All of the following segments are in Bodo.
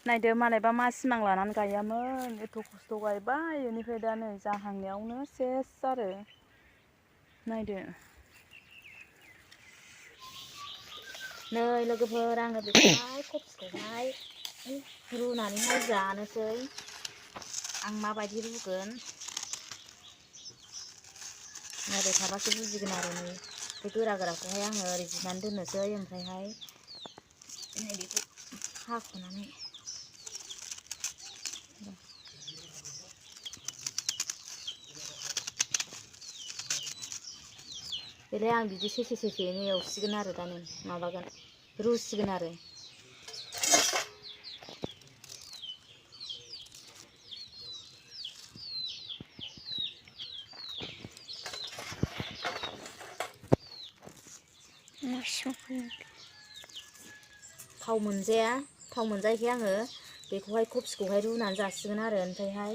नायदो मालायबा मा सिमां लानानै गायामोन एथ' खस्थ' गायबाय बेनिफ्राय दा नै जाहांनायावनो सेस आरो नायदो नै लोगोफोर आङो बेखौहाय कफिखौहाय रुनानैहाय जानोसै आं माबायदि रुगोन नायबाय थाबासो बुजिगोन आरो नै बे गोरा गोराखौहाय आङो ओरै जिनानै दोननोसै ओमफ्रायहाय नै बेखौ हाख'नानै बेलाय आं बिदि सेसे सेसेयैनो एवसिगोन आरो दा नै माबागोन रुसिगोन आरो थाव मोनजायैखाय आङो बेखौहाय कफिखौहाय रुनानै जासिगोन आरो ओमफ्रायहाय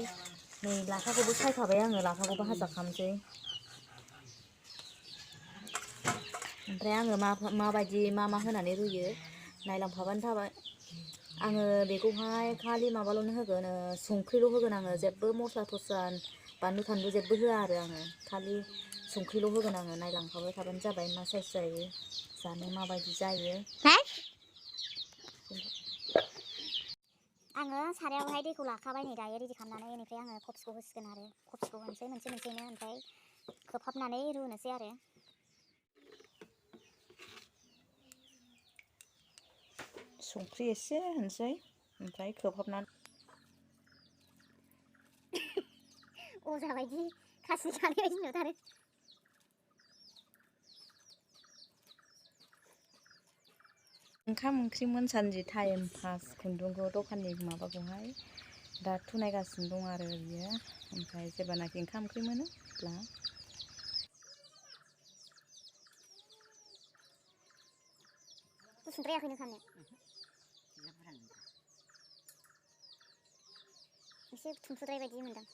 नै लाफाखौबो सायखाबाय आङो लाफाखौबो भाजा खालामसै ओमफ्राय आङो माबायदि मा होनानै रुयो नायलांफाबानो जाबाय आङो बेखौहाय खालि माबाल'नो होगोन संख्रिल' होगोन आङो जेबो मस्ला थस्ला बानलु थानलु जेबो होआ आरो आङो खालि संख्रिल' होगोन आङो नायलांफाबाय थाबानो जाबाय मा साइस जायो जानो माबायदि जायो आङो सारायावहाय दैखौ लाखाबाय नै दायो रेडि खालामनानै बेनिफ्राय आङो कफिखौ होसिगोन आरो कफिखौ होनोसै मोनसेनो ओमफ्राय खोबहाबनानै रुनोसै आरो संख्रि एसे होनोसै ओमफ्राय खोबहाबनानै अजा बायदि खासि जानाय बायदि नुथारो ओंखाम ओंख्रि मोनसान्दि टाइम पास खुन्दुंखौ दखाननि माबाखौहाय दा थुनायगासिनो दं आरो बियो ओमफ्राय जेब्लानाखि ओंखाम ओंख्रि मोनो अब्ला गुसुद्रायाखै नोंसानो एसे थुमफ्रुद्राय बायदि मोनदों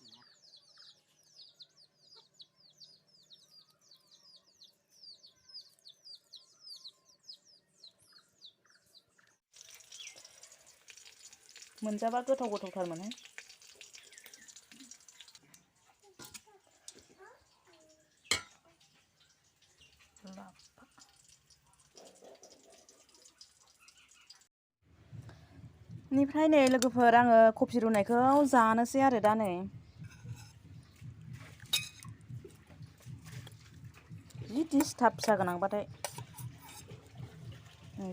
मोनजाबा गोथाव गोथावथार मोनो बेनिफ्राय नै लोगोफोर आङो कफि रुनायखौ जानोसै आरो दा नै जि डिस्टार्ब फिसा गोनांबाथाय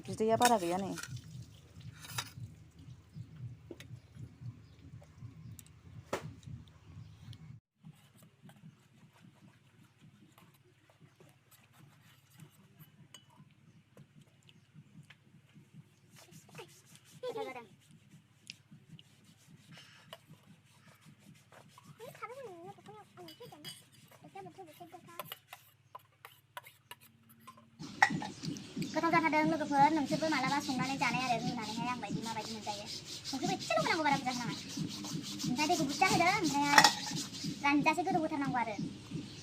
बिदैया बारा गैया नै गोथाव जाथारदों लोगोफोर नोंसोरबो मालाबा संनानै जानाय आरो रुनानैहाय आं बायदि माबायदि मोनजायो संख्रिबो एसेल' होनांगौ बारा बुरजा होनाङा ओमफ्राय दैखौ बुरजा होदो ओमफ्राय रानजासे गोदौ होथारनांगौ आरो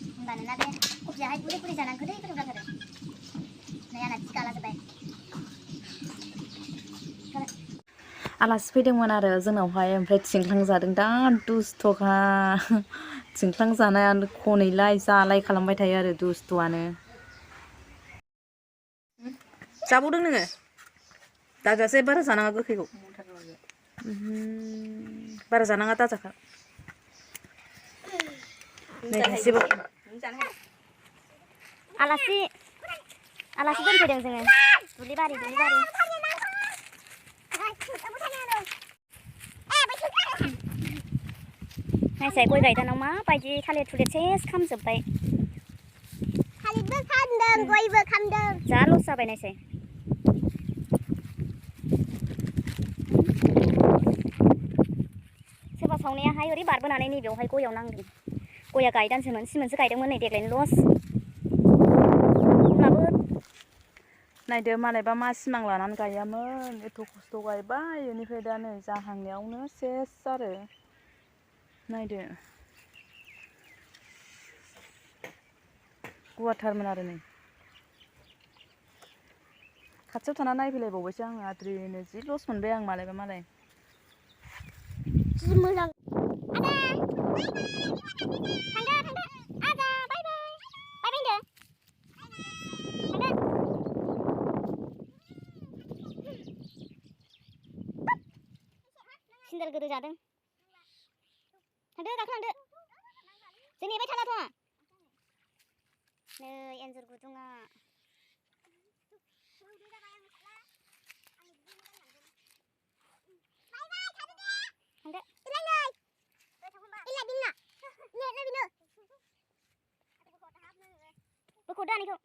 होमबानोना बे कफियाहाय गुरै गुरै जानानै गोदै गोथाव जाथारो नै आंना थिखा लाजोब्बाय आलासि फैदोंमोन आरो जोंनावहाय ओमफ्राय थिंख्लां जादों दा दुस्थ'खा थिंख्लां जानायानो खनैलाय जालाय खालामबाय थायो आरो दुस्थ'आनो जाबावदों नोङो दाजासे बारा जानाङा गोखैखौ बारा जानाङा दाजाखा आलासि दोनफैदों जोङो दुब्लिबारि नायसाय गय गायदानाव माबायदि थालिर थुलिर सेस खामजोब्बाय थालिरबो खामदों गयबो खामदों जा लस जाबाय नायसाय सोरबा सावनायाहाय ओरै बारबोनानै नैबेयावहाय गयाव नांदों गया गायदानसोमोन सिमोनसो गायदोंमोन नै देग्लायनो लस होमब्लाबो नायदो मालायबा मा सिमां लानानै गायामोन एथ' खस्थ' गायबाय बेनिफ्राय दा नै जाहांनायावनो सेस आरो नायदो गुवारथारमोन आरो नै खाथियाव थाना नायफैलायबावबायसो आङो आद्रिनो जि लस मोनबाय आं मालाय मोजां आदा थांदो आदा बाय बाय बाय बाय होनदो थांदो सिन्देल गोदो जादों थांदो गाखोलांदो जों नेबाय थानाथ' नै एन्जर गुदुङा थांदो बोख'दो आनैखौ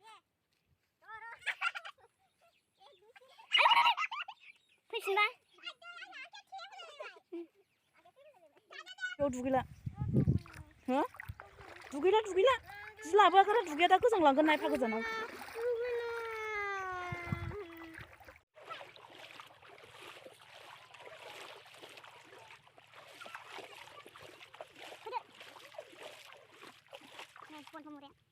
फैफिनबा बेयाव दुगैला हो दुगैला जि लाबोआखै दुगैया दा गोजांलांगोन ना एफा गोजानाव फन